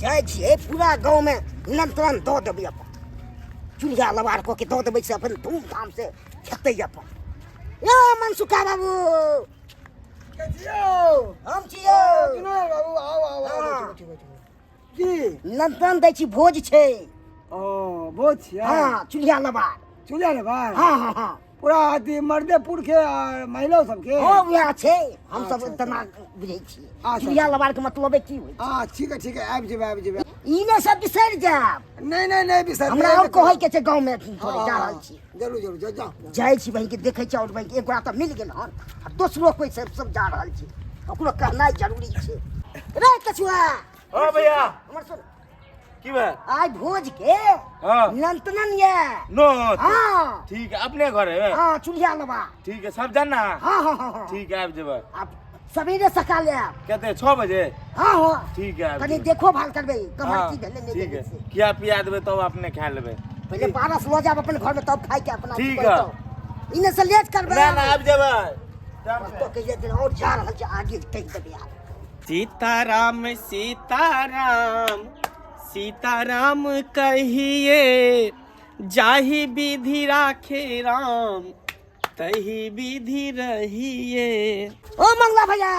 जाइ छियै पूरा गाँवमे निमंत्रण दऽ देबै अपन चूल्हा लबार कऽ के दऽ देबै से अपन धूमधाम से खेतै अपन। यौ मनसुखा बाबू, हम छियौ बाबू, आउ आउ आउ। हाँ। बैठू बैठू बैठू। की निमंत्रण दै छी, भोज छै। ओ भोज छियै? हाँ, चूल्हा लबार। चूल्हा लेबै? हाँ हाँ हाँ। पूरा अथी मर्दे पुरखे आ महिलो सबके? हाँ, वएह छै, हम सब अच्छा, तना बुझै छियै। अच्छा। चूल्हा लबार के मतलबे की होइ? हाँ ठीक है ठीक है, आबि जेबै आबि जेबै। ई ने सब बिसरि जायब। नहि नहि नहि बिसर। हमरा और कहै के छै गाँव में थोड़े जा रहल छी। जरूर जरूर, जाओ जाओ। जाइ छी बहिन के देखै छी और बहिन के एक गोरा तऽ मिल गेल हन आ दोसरो कोइ सब सब जा रहल छी, ओकरो कहनाइ जरूरी छै। रे कछुआ। हाँ भैया। हमर सुन। की भेल? आइ भोज के निमंत्रण ये। नोत? हाँ। ठीक है, अपने घर है? हाँ, चूल्हा लबा। ठीक है, सब जाना? हाँ हाँ हाँ हाँ। ठीक है, आबि जेबै। आब सवेरे सकाले आब। कते, 6 बजे? हाँ हाँ। ठीक है, आबि कनी जेबै। देखो भाल करबै कमर हाँ, की भेलै नहि ठीक भेलै है से। खिया पिया देबै तब अपने खा लेबै। पहिले पारस लऽ जायब अपन घर में तब खाइ के अपना। ठीक की है। करतौ। इने से लेट करबै। ना ना, आबि जेबै टाइम से। तो कहिए दिन और जा रहल छै आगे कहि देबै आब। सीताराम सीताराम सीताराम कहिए, जाहि विधि राखे राम तही विधि रहिए। ओ मंगला भैया।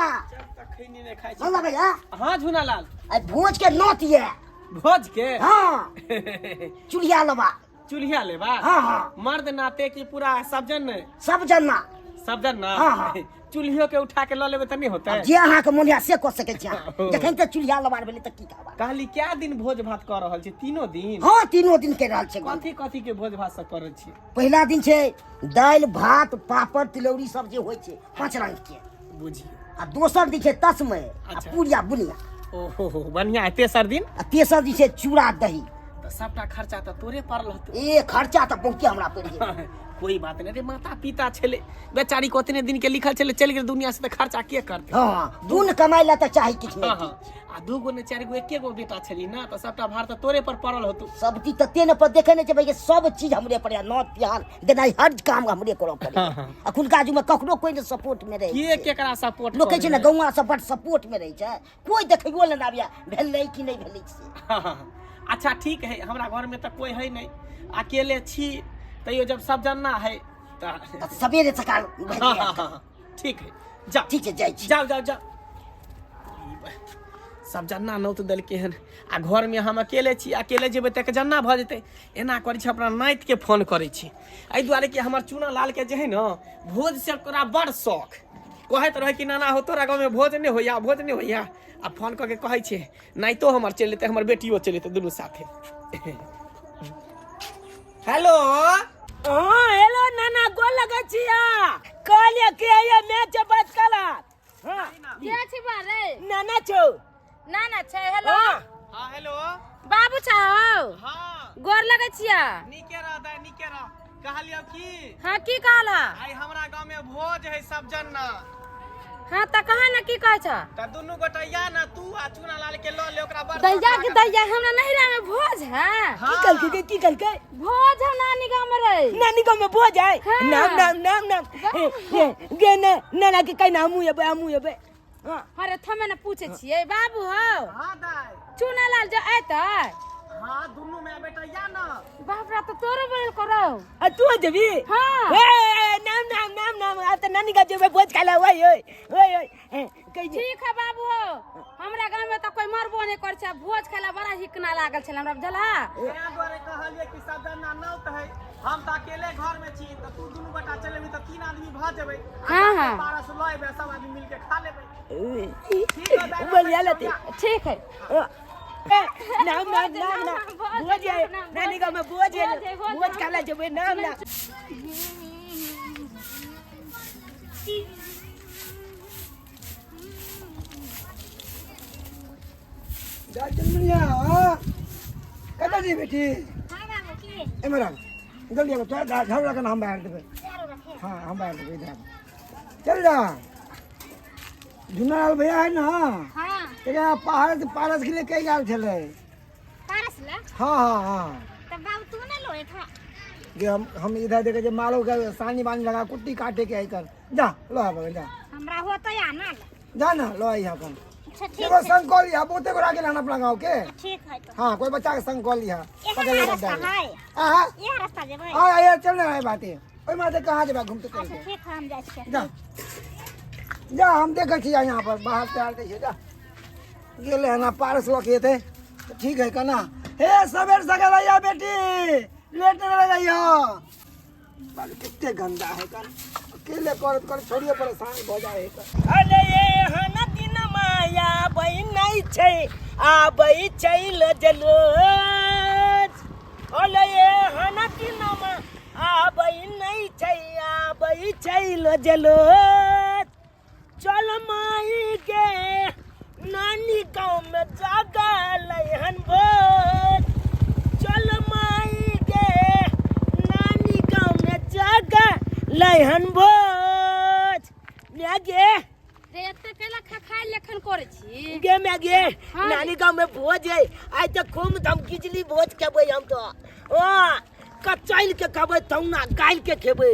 खैनी नहि खाइ छी। मंगला भैया। हाँ झूनालाल। आइ भोज के नोत ये। भोज के? हाँ, चूल्हा लबा। चूल्हा लेबा? हाँ हाँ। मर्द नाते की पूरा सब जन? सब जन ना। सब जन ना? हाँ, हाँ। चूल्हियो के उठा के लऽ लेबै तऽ नहि होतै? आब जे अहाँके मोन यऽ से कऽ सकै छी अहाँ। जखन तऽ चूल्हा लबार भेलै तऽ की कहबा। कहली क्या दिन भोज भात कऽ रहल छी? तीनो दिन? हाँ, तीनो दिन के रहल छै। कथी कथी के भोज भात सब करै छी? पहिला दिन छै दालि भात पापड़ तिलौरी सब जे होइ छै 5 रंग के। बुझियौ। आ दोसर दिन छै तस्मै आ अच्छा। पूरिया बुनिया। ओहो हो, बढ़िया है। तेसर दिन? आ तेसर दिन छै चूड़ा दही। तऽ सबटा खर्चा तऽ तोरे पड़ल होतौ। ए खर्चा तऽ बहुते हमरा पड़ि गेल। कोई बात नहीं रे, माता पिता छले बेचारी को ओतने दिन के लिखल छले, चलि गेल दुनिया से, तऽ खर्चा के करतै? हाँ, दून कमाइ लए तऽ चाही किछु हाँ नहि। हाँ, आ दू गो ने चारि गो एके गो बेटा छली ना, तऽ सबटा भार तऽ तोरे पर पड़ल होतौ। सब चीज तते ने पर देखे नहि छै कि सब चीज हमरे पर यऽ, नौत तिहार देनाइ हर काम हमरे करऽ पड़ै। हाँ, हाँ। अखुनका युगमे ककरो कोइ नहि सपोर्ट मे रहै के छै। केकरा सपोर्ट लोक कहै छै ने करै? गौआँ सब बड सपोर्ट मे रहै छै, कोइ देखैयो लए नहि आबैया भेलै कि नहि भेलै से। हाँ, हाँ, हाँ। अच्छा ठीक है, हमरा घर में तऽ कोई है नहीं, अकेले छी, तैयो जब सब जानना है तऽ तऽ सवेरे सकाल भए हाँ जायत। हाँ हाँ, ठीक है, जाओ। ठीक छै, जाइ छी। जाओ जाओ जाओ। सब जन्ना नौत देलकै हन आ घरमे हम अकेले छी, अकेले जेबै तऽ जन्ना भऽ जेतै। एना करै छी, अपना नातिके फोन करै छी, एहि दुआरे कि हमर चूना लालके जे है ने भोज से ओकरा बड़ शौक, कहैत रहै कि नाना हो तोरा गाँवमे भोज नहि होइया, भोज नहि होइया। आ फोन कऽ के कहै छै नाइतो हमर चलि एतै, हमर बेटियो चलि एतै दुनू साथे। हेलो। हाँ हेलो नाना, गोल लगै छिया। कहलिए के ये मैच बात कला। हाँ। के छी बा रे? नाना छौ। नाना छै। हेलो। हाँ। हाँ हेलो। बाबू छौ? हाँ। गोर लगै छिया। नीके रह दाइ, नीके रह। कहलियौ की? हाँ की कहला? आइ हमरा गाँव में भोज है सब जन्ना। हाँ तऽ कहा ना की कहै छ? तऽ दुनू गोटा या ना, तू आ चूना लाल के लऽ ले, ओकरा बड़ दैया के दैया, हमरा नैहरा में भोज है। हाँ। की कहलकै, की कहलकै? भोज है नानी गाँव में रे। नानी गाँव में भोज है? हाँ। नाम नाम नाम नाम। हे, हे, गे ने नाना के कहीं हमहूँ एबै, हमहूँ एबै। हाँ। अरे थमे ने पूछे छियै बाबू हौ। हाँ दाइ। चूना लाल जो एतै? हाँ दुनू में बेटा या ना। बाप रे, तो तोरो बोलल करो। आ तू जेबी? हाँ। ए, ए, नाम नाम नाम नाम, आब तऽ नानी गाँव जेबै भोज खाइ लए। ओए ओए ओए ओए, हे, कहि जे। ठीक है बाबू हो, हमरा गाँव में तऽ कोई मरबो नहीं कर छै, भोज खाइ ला बड़ा हिकना लागल छल हमरा, बुझलहा? तें दुआरे कहलियै कि सब जन्ना नौत है, हम तऽ अकेले घर में छी, तऽ तू दुनू गोटा चलि एबही तऽ 3 आदमी भऽ जेबै। आ हाँ, जाके हाँ। पारस लऽ एबै, सब आदमी मिलके खा लेबै। ठीक है दाइ, बढ़िया लगतै। ठीक है। ए, नाम नाम नाम नाम, भोज है नानी गाँव में, भोज है, भोज खाइ लए जेबै। नाम नाम। जा चुनमुनिया, हाँ कतऽ छी बेटी? एम्हर आब, जल्दी आब। तोरा झाड़ू लगा, हम बाहर देबै। हाँ हम बाहर देबै, इधर आब, चल जा। झुनालाल भैया है ना? हाँ। एकरा पहाड़ से पारस के लिए कई गेल छलै। पारस ला? हाँ हाँ हाँ। तब बाबू तू ना लोए था। जे हम इधर देखे जे मालो के सानी बानी लगा कुट्टी काटे के आई कर, जा लो आब जा। हमरा होतै आ ना। जा ना लो आई अपन। अच्छा ठीक एगो छै संग कऽ लिहा बहुते गोरा गेल हन अपना गाँव के ठीक है तो हाँ कोई बच्चा के संग कऽ लिहा इएह पकड़ लेगा रास्ता दाई है हाँ इएह रास्ता जेबै हाँ ये चल रहा है बातें ओहि माथे कहाँ जेबै घूमते अच्छा चलते ठीक है हम जाइ छियै जा जा हम देखै छियै यहाँ पर बाहर से आयल दै जा गेलै हन आ पारस लऽ के एतै तऽ ठीक है केना हे सबेर सकाल आइया बेटी लेट नहि लगाइया बाल कते गंदा है कन अकेले करत करत छोड़िए परेशान भऽ जाइ है कन। अरे एहन दिन माया आबै नहि छै आबै छै लजलोज अरे एहन दिन आबै नहि छै आबै छै लजलोज चल माई गे नानी गाँव में जागल हन भोज चल माई गे नानी गाँव में जागल हन भोज गे रे एते केला खा खाय लेखन करै छी गे मैं गे हाँ। नानी गाँव में भोज है आइ तऽ खूब धम खिचली भोज खेबै हम तो ओ कचैल के खेबै तौना गालि के खेबै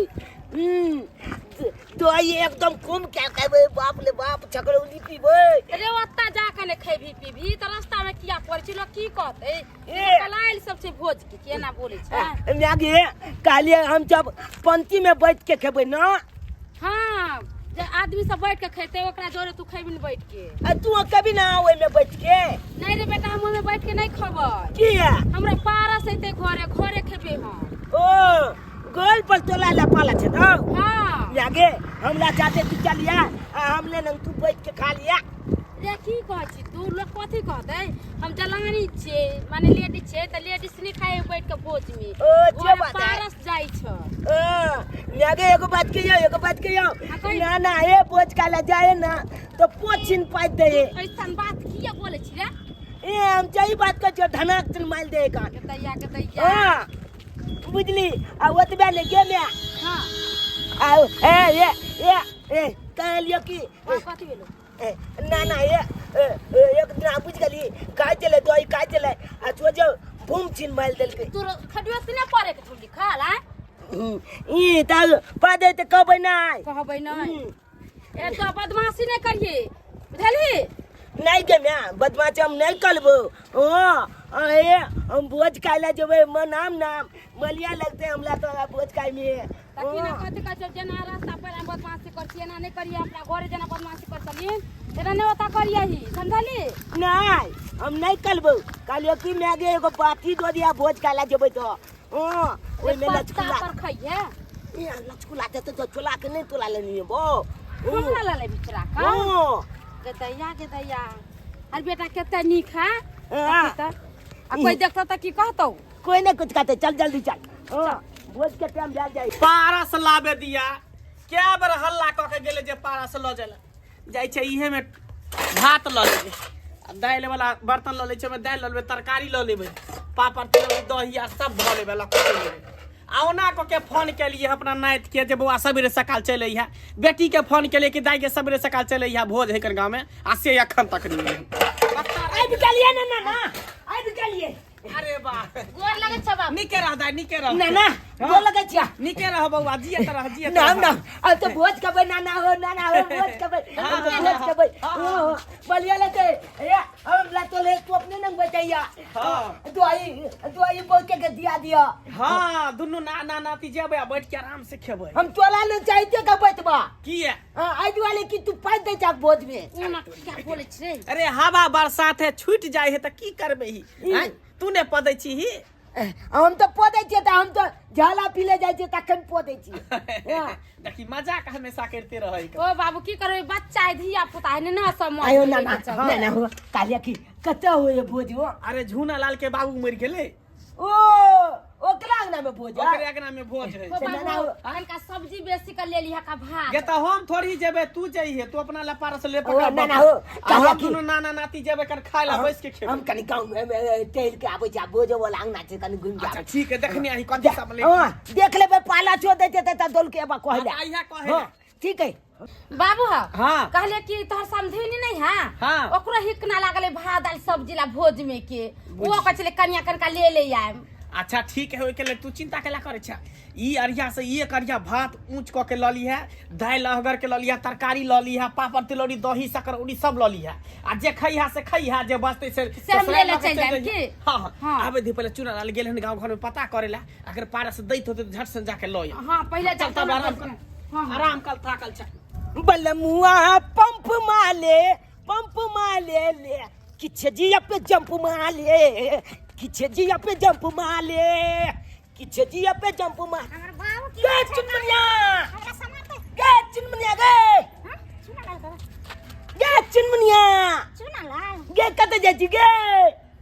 दही एकदम खूब के खेबै बाप ले बाप छकरौली पीबै रे ओतऽ जा के ने खेबही पीबही तऽ रास्ता में किया पड़ै छै लोग की कहतै ए। कलाइल सब छै भोज के केना बोलै छै मैं गे कहलियै हम जब पंक्ति में बैठ के खेबै ना हाँ जे आदमी सब बैठ के खेतै ओकरा जोरे तू खेबही ने बैठ के आ तू कभी ना ओहिमे बैठ के नहीं रे बेटा हम ओहिमे बैठ के नहीं खबै किया हमरा पारस एते घरे घरे खेबै हम ओ गोल पर तोला ला पाला छै तो हाँ लागे हमरा चाचे तू चलिया आ हम ले तू बैठ के खा लिया रे की कहै छी तू लोग कथी कहतै हम जलानी छियै माने लेडीज छियै तऽ लेडीज नहि खाइ बैठ के भोज में ओ, जे घरे बात है। पारस जाइ छ ओ लागे एगो बात कहियो एगो बात कहियो हाँ, कही। ना ना ए बोझ का ला जाए ना तो पोछिन पाइ दे ऐसन बात किया बोलै छी रे ए हम जही बात कर छियो धनाक चल मार दे कान के दैया के दैया हां बुझली आ ओतबे ले गे में हाँ आ ए ए ए ए कहलियो कि हाँ, कथी भेलो ए, ना ना ए, ए, ए, एक दिन बुझ गेली खाइ छलै दही खाइ छलै आ सोझे भूम छीन मारि देलकै तोर खडुआ से नहि पड़े के छौ लिखल आँय ई तऽ पदे तऽ कहबै नहि कहबै नहि ए तो बदमाशी नहि करिए बुझलही नहि गे माय बदमाशी हम नहि करबो ओ ए हम भोज खाइ लए जेबै मनाम नाम मलिया लगतै हमरा तोरा भोज खाइमे तखन ने कथी कहै छै जेना रास्ता पर हम बदमाशी कर छियै एना नहि करियै अपना घरे जेना बदमाशी कर छलियै तेना नहि ओता करियही समझली नहि हम नहि करबो कहलियो कि माय गे एगो बाटी दऽ दिया भोज खाइ लए जेबै तऽ हँ ओहिमे पत्ता लचकुला पर खइहे ए लचकुला देतै तऽ चोला के नहि तोला लेनी बो हमरा लऽ लेबही चोरा कऽ हँ गे दैया गे दैया अरे बेटा कते नीक है हाँ। तऽ आ कोई देखतौ तऽ की कहतौ कोई नहीं कुछ कहते चल जल्दी चल हाँ, भोज के टाइम भेल जाए पारस लाबे दिया कए बेर हल्ला कऽ के गेलै जे पारस लऽ जाय जाइ छै इहे में भात लऽ लेबै आ दालि वाला बर्तन लऽ लै छै ओहिमे दालि लऽ लेबै तरकारी लऽ लेबै पापड़ तिलौरी दही आर सब धऽ लेबै लऽ कऽ लेबै आ ओना कऽ के फोन केलियै अपना नातिके जे बौआ सबेरे सकाल चलि अइहे बेटीके फोन केलियै कि दाइके सबेरे सकाल चलि अइहे भोज है गाँवमे आ से एखन तक नहि एलै। आबि गेलियै ना ना ना आबि गेलियै अरे वाह गोर लगै छै बाबू नीके रह दाइ नीके रह ना ना गोर लगै छिया नीके रह बौआ जियत रह जियत ना रह ना अब तो भोज खेबै ना ना हो ना ना हो भोज खेबै हम तो भोज खेबै हो बलिया लेते ए हम ला तो ले तू अपने नंग बचैया हाँ। दुआई दुआई बोल के के दिया दिया हाँ दुनू ना ना नाती जेबै आ बैठ के आराम से खेबै हम तोला न चाहते का बैठबा किया हां आई दुआले कि तू पाइ दे जा भोज में ओना क्या बोलै छै रे अरे हवा बरसात है छूट जाइ है तऽ की करबै ही आँय? तू ने पदै छी ही हम तो पौधे छियै तऽ हम तो झाला पी ले जाइ छियै तखन पौधे छियै हाँ। देखी मजाक हमेशा करते रहै ओ बाबू की करबै बच्चा है धिया पुता है ने सब आयो ना ना ना ना हो कालिया की कतऽ होय भोज हो अरे झूना लाल के बाबू मरि गेलै ओ ओकरा अंगना में भोज है ओकरे अंगना में भोज है ओ से ना ना बाबू हो। कनका सब्जी बेसी के ले लिहा का भात गे तऽ हम थोड़ी जेबै तू जइहे तू अपना ला पारस ले ओ, पकड़ ना ना हो आ कालिया हम की दुनू नाना नाती जेबै कर खाय ला बैस के खेबै हम कनी गाँव में में टहल के आबै छी आ भोज वाला अंगना छै कनी घुमि के अच्छा आबै ठीक है देखने आही कथी सब ले हाँ देख लेबै पाला छो दै छै तऽ दौड़ के एबा कहै ले अच्छा, इहा कहै ले। हाँ, ठीक है बाबू हा हाँ। कहले कि तोहर समधिनी नहीं है हाँ। ओकरो हिक ना लागले भात दाल सब्जी ला भोज में के वो कहै छलै कनिया कनका ले ले आएम अच्छा ठीक है, ओहिके लेल तू चिंता केला करै छ? ई अरिया से एक अरिया भात ऊँच कऽ के लऽ लीहे, दालि अहगर के लऽ लीहे, तरकारी लऽ लीहे, पापड़ तिलौरी दही सकरौरी सब लऽ लीहे, आ जे खैहा से खैहा, जे बचतै से से हम ससुराल ले ले लऽ के चलि जायब जइहे। की? हाँ हाँ। हाँ। आबे दी पहिले, चूना लाल गेल हन गाँव घर में पता करे ला, अगर पारस दैत होते तऽ झट से जाके लऽ आ। हाँ, पहिले चल जाके तब आराम कर। हाँ, हाँ। आराम कर, थाकल छ। बलमुआ पंप माले, पंप माले ले, किछे जिया पे जंप माले, किछे जिया पे जंप माले, किछे जिया पे जंप मार। हमर बाबू की गे चुनमुनिया, हमरा सामान पे। गे चुनमुनिया गे। हां, चुना लाल कर। गे चुनमुनिया। चुना लाल। गे कतऽ जाइ छी गे?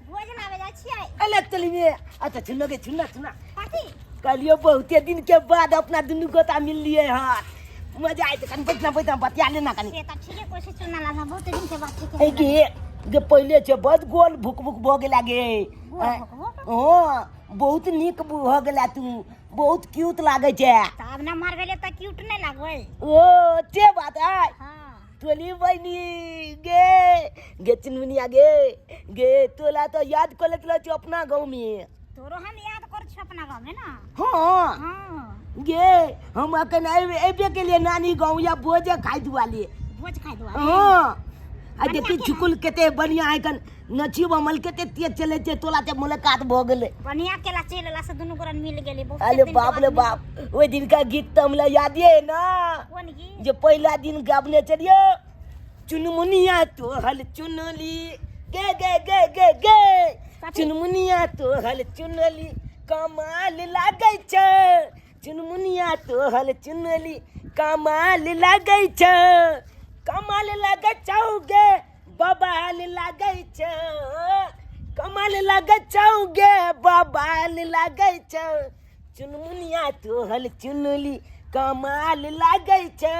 भोज लाबे जाइ छियै। अले चलिए। अच्छा चुनो गे, चुना चुना। कथी? कहलियो बहुते दिन के बाद अपना दुनू गोता मिललिए हन, मजा आयत। कनी बैठना बैठना, बतिया लेना कनी। से तऽ ठीके कहै छै चुना लाल, बहुत दिन के बाद ठीके। ए गे गे, पहिले छै बड गोल भुक भुक भऽ गेला गे। गोल भुक भुक? हँ, बहुत नीक भऽ गेला तू, बहुत क्यूट लागै छै। तऽ आब नमहर भेलै तऽ क्यूट नहि लागबै? ओ से बात है। हँ। तोली बहिनी गे, गे चुनमुनिया गे, गे तोला तो याद कर लेत रहै अपना गाँव में। तोरो हम याद कर छी अपना गाँव में ना। हाँ। हाँ। गे हम अखन अयबे के लिए नानी गाँव या भोजे खाइ दुआले। भोज खाइ दुआले? हाँ, आ देखी झुकुल कते बढ़िया है, कन नचियो अमल कते तेज चले छै, तोला ते मुलाकात भऽ गेलै। बढ़िया केला चलि एला से दुनू गोरा मिल गेली बहुत अरे दिन के बाप रे बाद। बाप, ओहि दिन का गीत तऽ हमरा यादे है ना। कोन गीत? जे पहिला दिन गाबने चलियो, चुनमुनिया तोहल चुनली गे गे गे गे गे, चुनमुनिया तोहल चुनली कमाल लागै छै, चुनमुनिया तोहल चुनली कमाल लागै छै, कमाल लागै छौ गे बबाल लागै छै, कमाल लागै छौ गे बबाल लागै छै, चुनमुनिया तोहल चुनली कमाल लागै छै,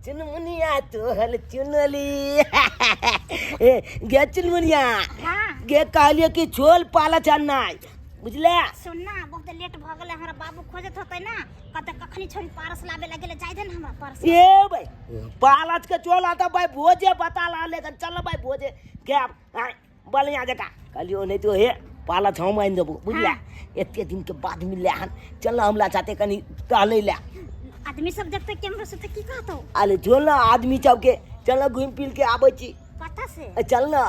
चुनमुनिया तोहल चुनली। ए गे चुनमुनिया। हाँ। गे कहलियो कि छोल पाला चन्नाइ बुझले। सुन ना, बहुत लेट भऽ गेलै, हमरा बाबू खोजत होतै ना, कहतै कखनी छोरी पारस लाबे लए गेलै, जाय दे ने हमरा पारस। ए भाई पालच के चोल आता भाई, भोजे बता ला लेकिन चल भाई भोजे के बढ़िया जका कहलियो, नहीं तो हे पालच हम आनि देबो बुझले। एते दिन के बाद मिलले हन, चल ना हमरा साथे कनी टहलै ले। आदमी सब देखतै कैमरा से तऽ की कहतौ? अरे चल ना आदमी सबके, चल ना घूमि फिर के आबै छी। कतऽ से? ए, चल ना,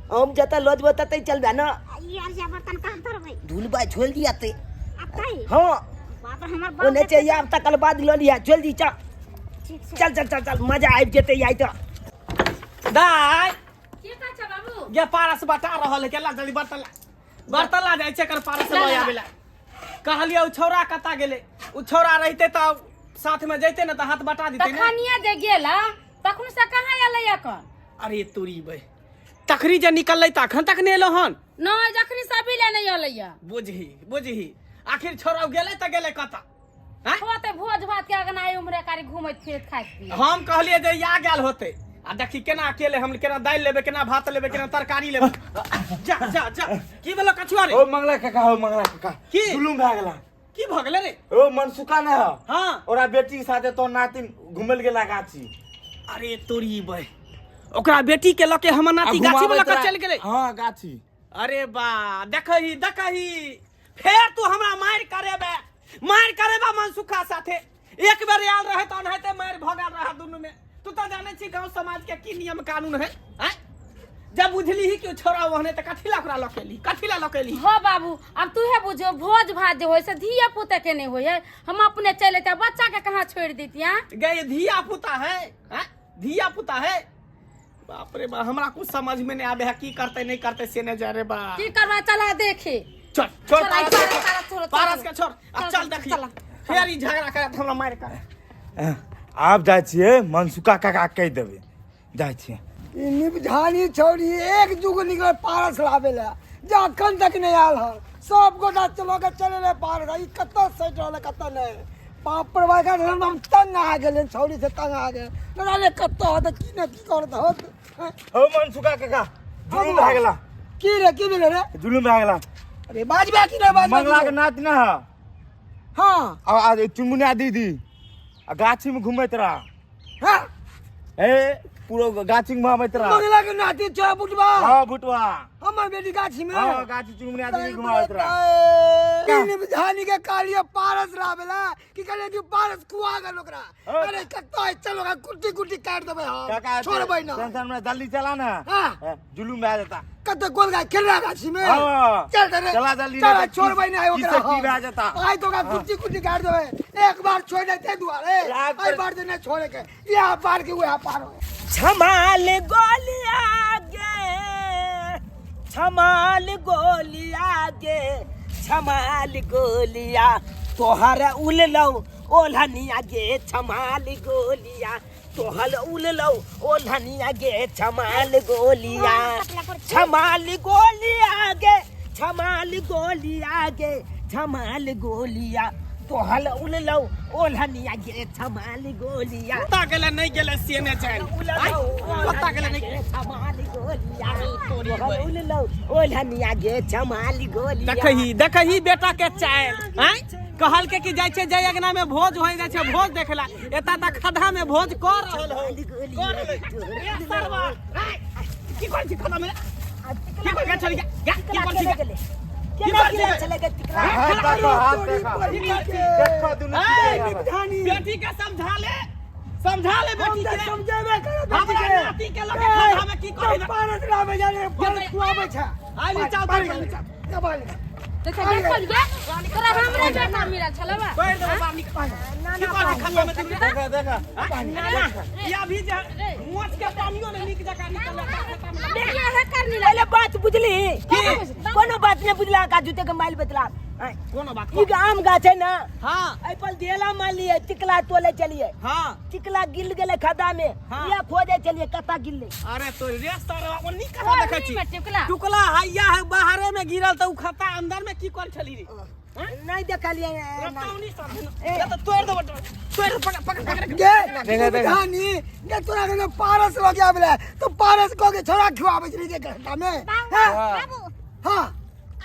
हम जतऽ लऽ जेबो ततै चलबे ना। आ ई आर बर्तन कहाँ धरबै? धुलबा छोड़ि दिया ते। अतै? हाँ। बाप रे, हमर बाप ओने देखतै। छै आब तकर बाद लऽ लिहा, छोड़ि दी, चल। ठीक छै। चल चल चल चल, मजा आबि जेतै आइ तऽ। दाय। की कहै छ बाबू? गे पारस बटा रहल है, केला जल्दी बर्तन ला, बर्तन ला जाइ छै एकर पारस लऽ आबै ला। कहलियै ओ छौड़ा कतऽ गेलै? ओ छौड़ा रहितै तऽ साथ में जैते ने तऽ हाथ बटा दितै ने। तखनिये जे गेला तखन से कहाँ एलै एखन? अरे तोरी बे, तखनी जे निकललै तऽ अखन तक नहि एलो हन। नहि, जखनी से अभी ले नहि एलैया। बुझही बुझही, आखिर छौड़ा गेलै तऽ गेलै कतऽ? आँय? होते भोज भात के अगना उम्हरे कारी घूमैत फिरैत खाइत पियैत। हम कहलियै जे या गेल होते, आ देखी केना अकेले हम केना दालि लेबै, केना भात लेबै, केना तरकारी लेबै। जा जा जा, की भेलो कछुआ रे? ओ मंगला काका, ओ मंगला काका। की? जुलुम भए गेला। की भऽ गेलै रे? ओ मनसुखा ने है। हाँ। ओरा बेटी के साथे तो नातिन घुमल गेला गाछी। अरे तोरी बे, ओकरा बेटी के लके हमर नाती आ गाछी में घुमाबैत लके रहे। चलि गेलै। हाँ गाछी। अरे बा, देखही देखही, फेर तू हमरा मारि करेबे, मारि करेबा मनसुखा साथे। एक बेर आयल रहे तऽ ओनाहिते मारि भऽ गेल रहे दुनू में। तू तऽ जानै छी गाँव समाज के की नियम कानून है, आँय? जब बुझली ही कि छोरा ओहने तऽ कथी ला ओकरा लऽ के एली, कथी ला लऽ के एली? हो बाबू, अब तूहे बुझो, भोज भात जे होइ से धिया पुता के नहि होइ है, हम अपने चलि अयतै, बच्चा के कहाँ छोड़ि दैतियै? गे धिया पुता है, आँय? धिया पुता है, बाप रे बा, हमरा कुछ समझ में नहीं आवे है, की करते नहीं करते से नहीं जा रे बा। की करबा, चला देखे। चल छोड़। चल, पारस चल, के छोड़। चल, चल, पारस के छोड़ आ चल, चल देखी। चल। फेर ई झगड़ा करत हमरा मारि करे। आब जाइ छियै मनसुखा काका कहि देबै, जाइ छियै। ई निपझानी छौड़ी एक जुग निकल पारस लाबे ला, जे अखन तक नहीं आयल हन। सब गोटा चलो के चले रहे पारस, ई कतऽ सटि रहल है, कतऽ नहि। बाप रे बाप, एखन हम तंग आ गेलियनि छौड़ी से, तंग आ गेल। न जाने कतऽ होत, की ने की करत होत। हौ मनसुखा काका, जुलुम भए गेला। की रे, की भेलै रे? जुलुम भए गेला। अरे बाजबे की नहि बाजबे? मंगला के नाति ना है। हाँ। आ चुनमुनिया दीदी आ गाछी में घूमैत रहा। हाँ। ए पूरा गाछी में घुमाबैत रहा। मंगला के नाती छौ बुटवा। हाँ भुटवा। हमर बेटी गाछी में। हाँ गाछी चुनमुनिया आदमी घुमाबैत रहा। तीन धानी के कालिया पारस लावेला कि कहले कि पारस खुआ गेल ओकरा। हाँ। अरे कत्तो है चल ओकरा कुट्टी कुट्टी काट देबै हम। काका छोड़बै ना। टेंशन में जल्दी चला ना। हाँ। हाँ, जुलूम में आ जाता। कत्तो गोल गाय खेल रहा गाछी में। हाँ। चल रे। चला जल्दी चल ना तो छोड़बै ना किस- ओकरा किससे की हम। भए जेता। आइ तो ओकरा कुट्टी कुट्टी काट देबै। एक बार छोड़ देते दुआरे। राग आई पर- बार दे नहीं छोड़े के। यह पार के वह पार हो। छमाल गोलिया गे, छमाल गोलिया गे, छमाल गोलिया तोहर उललौ ओल्हनिया गे, छमाल गोलिया तोहर उललौ ओल्हनिया गे, छमाल गोलिया, छमाल गोलिया गे, छमाल गोलिया गे, छमाल गोलिया तोहर उललौ ओल्हनिया गे, छमाल गोलिया। कत्ता गेलै नहि गेलै से नहि जानि। कत्ता गेलै नहि गेलै। देखही देखही बेटा के चाइल आँय कहलकै कि जाइ छै जय अंगना में भोज होइ जाइ छै भोज देखला एता त खद्धा में भोज कर रहल हो कर रहल ए सरवा आँय, की करै छी खद्धा में की करै छली की करै छी हाथ देखो, हाथ देखो। देखो दुनू ऐ, की करै। धानी बेटी के समझा ले समझा ले हम बेटी तऽ के समझेबे करब हमरा बेटी के। नाती के लगे खद्धा में की करै तो पारस लावे जाने पारस खुआबै छै। आइ नीचा उतर पार नीचा दबा ले। देखा देखल गे तोरा हमरे बेटा मिलल छलौ बा। पैर देबो बाहर निकल की करै छी खद्धा में दुनू देखो देखो। या भी जे मोच के पानियो ने नीक जकाँ निकलल ये है करनी पहले बात बुझली कोनो बात नहीं बुझला का जूते के माइल बतला कोनो बात ई आम गाछ है ना हाँ एहि पर ढेला मार लिए टिकला तोले चलिए हाँ टिकला गिल गेले खदा में हाँ। या खोजे चलिए कता गिरले। अरे तो रेस तर ओन्नी कहाँ देखै छी में टिकला टुकला हैया है बाहरे में गिरल त उ खता अंदर में की कर छली रे नहीं देखलिए। रस्ता उन्नी सर ये त तोड़ देबो तोड़ पकड़ पकड़ पकड़ गे देखा, देखा। धानी गे तोरा के पारस लग आबले तो पारस को के छोरा खुआबै छली जे घंटा में। बाबू हाँ बाबू हाँ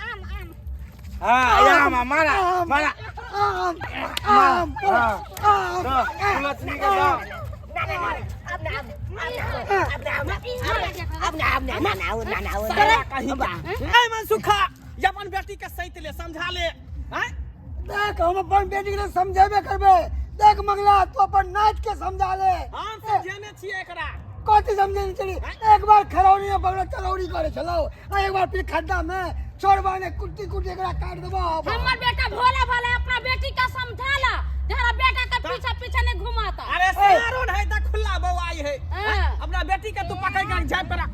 आम आम हाँ या मामा मारा मारा। आम आम हाँ। आम। दो, तुलसी के दो। कहीं ए मनसुखा अपन बेटी के सैत ले समझा ले हैं देख हम अपन बेटी के समझेबे करबे। देख मंगला तू अपन नाच के समझा ले। हम समझेने छियै एकरा। कथी समझेने छली? एक बार खरौनी में बगल चरौरी करे छलौ आ एक बार फिर खड्डा में छोड़बा ने कुट्टी कुट्टी एकरा काट देबो। हमर बेटा भोला भाला अपना बेटी का समझा ला जरा बेटा के पीछे पीछे नहीं घुमाता। अरे सारोन है त खुला बौआई है। हाँ। अपना बेटी के तू पकड़ के जाय पड़ा।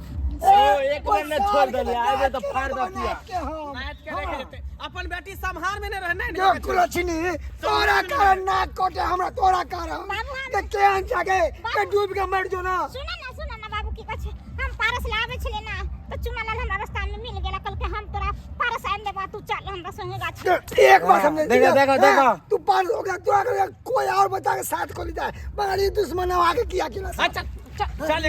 ओ, एक बार ने छोड़ देलियै, आबे तऽ फाड़ दतिया। नाच के रख लेते अपन बेटी संहार में नहीं रहने जो कुलछनी तोरा कारण नाक कटे हमरा तोरा कारण बाबू, हम- ते केहन जागे के डूब के मर जो ना। सुन ना सुन ना बाबू की कहै छै हम पारस लाबै छलियै ना तो चुनालाल हमरा रास्ता में मिल गेला कहलकै हम तोरा पारस आनि देबा तू चल हमरा संगे गाछ। एक बार समझे देखो, देखो, देखो। तू पारस हो गया तोरा के कोई और बच्चा के साथ को ले जाए मगर ये दुश्मन आके किया कि ना। अच्छा चल चल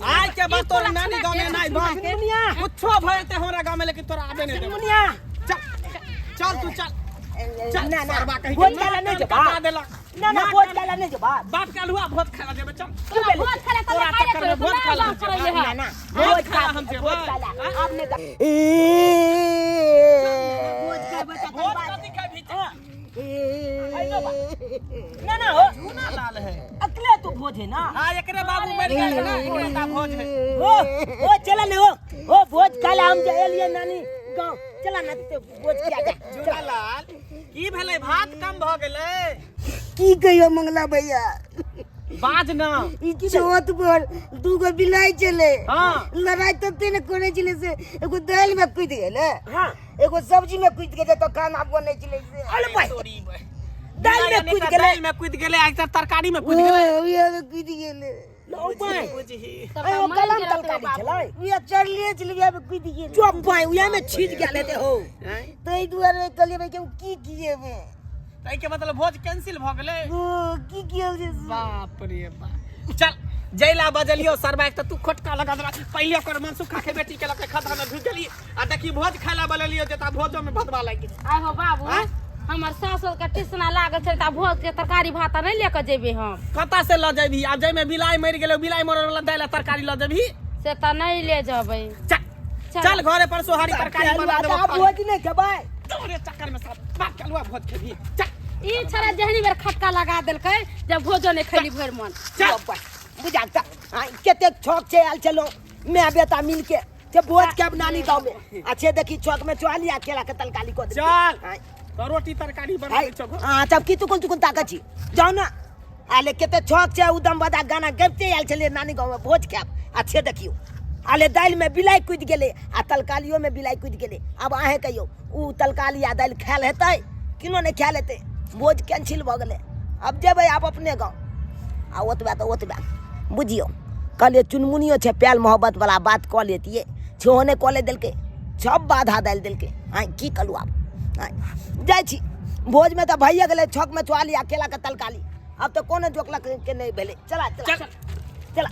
आइ के बाद तोरा नानी गांव में नहीं बा कुछो भए ते हमरा गांव में लेकिन तोरा आबे नहीं देबो। मुनिया चल चल तू चल चल ना ना सरबा कहीं भोज खाला नहीं जबा कटा देलक। ना ना भोज खाला नहीं जबा बाप के अलुआ भोज खाला देबे चल। तोरा भोज खाला तो तोरा खाइले चक्कर में तोरा भोज खाला बाप करैले है। ना ना भोज खाला हम जेबै। भोज खाला हाँ? अब नहीं भोज खाबे तकर भोज बाद कथी खाबही ना ना हो चूना लाल है अकेले तो भोज है ना। हाँ एकरे बाबू मर गेल ना एकरे ता भोज है। ओ ओ चला ले ओ ओ भोज खाला हम जे एलिए नानी गांव चला ना ते भोज किया जा। चूना लाल की भेलै भात कम भ गेलै की कहियो मंगला भैया बाज ना। ई चौथ पर दूगो बिलाई चले। हाँ। लड़ाई तते ने करे छलै से एगो दालि में कूदि गेलै। हाँ। एगो सब्जी में कूदि गेलै तो खाना बनै छलै से। अरे भाई दालि में कूदि गेलै। दालि में कूदि गेलै आ एकटा तरकारी में कूदि गेलै। उहे में कूदि गेलै। लो भाई बुझही अरे ओ कलम तरकारी छलै उहे चढ़ले छलै उहे में कूदि गेलै। चुप भाई उहे में छीज गेलै ते हो। ताहि दुआरे कहलियै भाई के ओ की किएबै। ताहि के मतलब भोज कैंसिल भ गेलै। ओ की कियल जे बाप रे बाप चल जैला बजलियो सरबा एक त तू खोटका लगा देला पहिले ओकर मनसुखा के बेटी के लके खद्धा में घुस गेली आ देखी भोज खाय ला बलेलियो जेता भोजो में भदवा लागि गेल। आइ हो बाबू आँय? हमर सासुर के टिसना लागल छै तऽ भोज के तरकारी भात नहि लेके जेबै हम। कतऽ से लऽ जेबही? आब जाहिमे बिलाइ मरि गेलै, बिलाइ मरल वाला दालि आ तरकारी लऽ जेबही? से तऽ नहि ले जेबै। चल चल, घरे पर सोहारी तरकारी बना देबो। आब भोज नहि खेबै। तोरे चक्कर में साहब बाप के अलुआ भोज खेबही। चल। ई छड़ा जेहनी बेर खटका लगा देलकै जब भोजो नहि खैली भरि मन। चल। बुझा तऽ कतेक छौक छै आयल छलहुँ माय बेटा मिलके जे भोज के नानी गाँव में अच्छे देखी चौक में चल आ केला के तरकारी को। चल तो रोटी तरकारी बना छौ। हाँ, तब की तुकुन तुकुन ताकत छी? जाओ ना। आले कते छौक छै उदम बदा गाना गबिते आयल छलियै नानी गाँव में भोज खायब। अच्छे देखियौ, आले दालि में बिलाइ कुदि गेलै आ तरकारियो में बिलाइ कुदि गेलै। आब अहें कहियौ, उ तरकारी आ दालि खायल हेतै? किनो नहि खायल हेतै। भोज कैंसिल भऽ गेलै। आब जेबै आब अपने गाँव आ ओतबे तऽ ओतबे बुझियौ। कहलियै चुनमुनियो छै, प्यार मोहब्बत वाला बात कऽ लेतियै, सेहो नहि कऽ ले देलकै, सब बाधा डालि देलकै। आँय, की कहलहुँ आब? आँय, जाइ छी। भोजमे तऽ भइए गेलै छकमे चुआली आ केलाके तरकारी। आब तऽ कोनो जोकलक के नहि भेलै। चला चला चला।